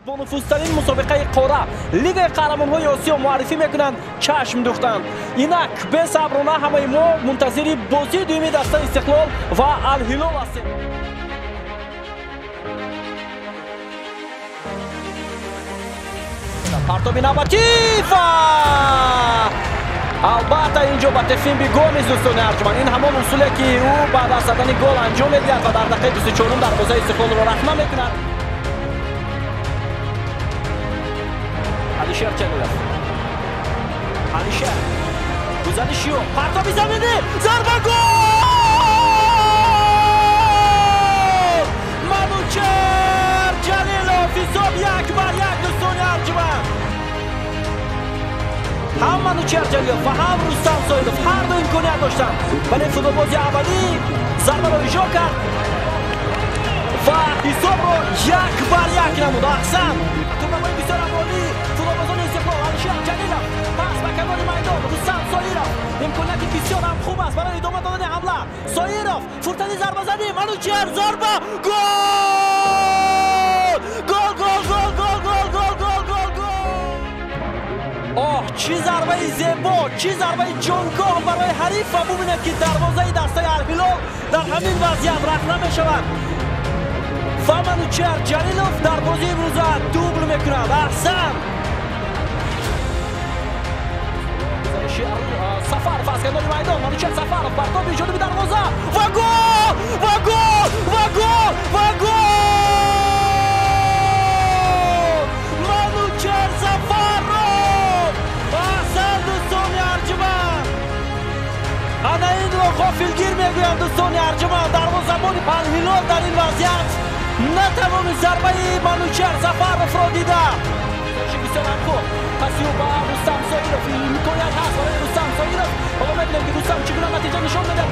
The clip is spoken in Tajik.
Бонуфузтарин мусобиқаи қора Лигаи қаҳрамонҳои Осиё муаррифӣ мекунанд, чашм духтанд. Инак бесаброна ҳамаи мо мунтазири бозии дуюми дастаи Истиқлол ва Алҳилол ҳастем. Партоби навбатӣ ва албатта инҷо ба Тефимби Гомес, дӯстони арҷманд. Ин ҳамон усуле ки ӯ баъд аз задани гол анҷом медиҳад ва дар дақиқаи 24 дарвозаи Истиқлолро рахна мекунад. Алишер Ҷалилов, Алишер гузариши ӯ, партоби заминӣ, зарба, гол! Манучер Ҷалилов, ҳисоб 1-1, дӯстони арҷманд. Ҳам Манучер Ҷалилов ва ҳам Рустам Соилов ҳар ду имконият доштанд, вале футболбози аввалӣ зарбаро иҷро кард ва ҳисобро 1-1 намуд. Аҳсан! Турнамои бисёр амолӣ футболбозони Истиқлол. Алишер Ҷалилов пас ба канори майдон, Рустам Соиров, имконияти бисёр ҳам хуб аст барои идома додани ҳамла. Соиров фурсати зарбазанӣ, Манучер, зарба, гол! Гол, гол, гол, гол, гол, гол, гол, гол, гол! Оҳ, чӣ зарбаи зебо, чӣ зарбаи ҷонгоҳ барои ҳариф ва бубинед ки дарвозаи дастаи Алҳилол дар ҳамин вазъият рахна мешавад ва Манучер Ҷалилов дар бозии имрӯза дубл мекунад. Аҳсан! Сафаров аз канори майдон, Манучер Сафаров, партоби ҷониби дарвоза ва гол! Ва гол! Ва гол! Ва гол! Манучер Сафаров! Аҳсан, дӯстони арҷманд! Ана инро ғофилгир мегӯянд, дӯстони арҷманд. Дарвозабони Алҳилол дар ин вазъият натавонист зарбаи Манучер Сафаровро дида. Бисёр ҳам хуб паси ӯ ба Рустам Соиров, имконият ҳаст барои Рустам Соиров. Ҳоло мебинем ки Рустам чӣ гуна натиҷа нишон медиҳад.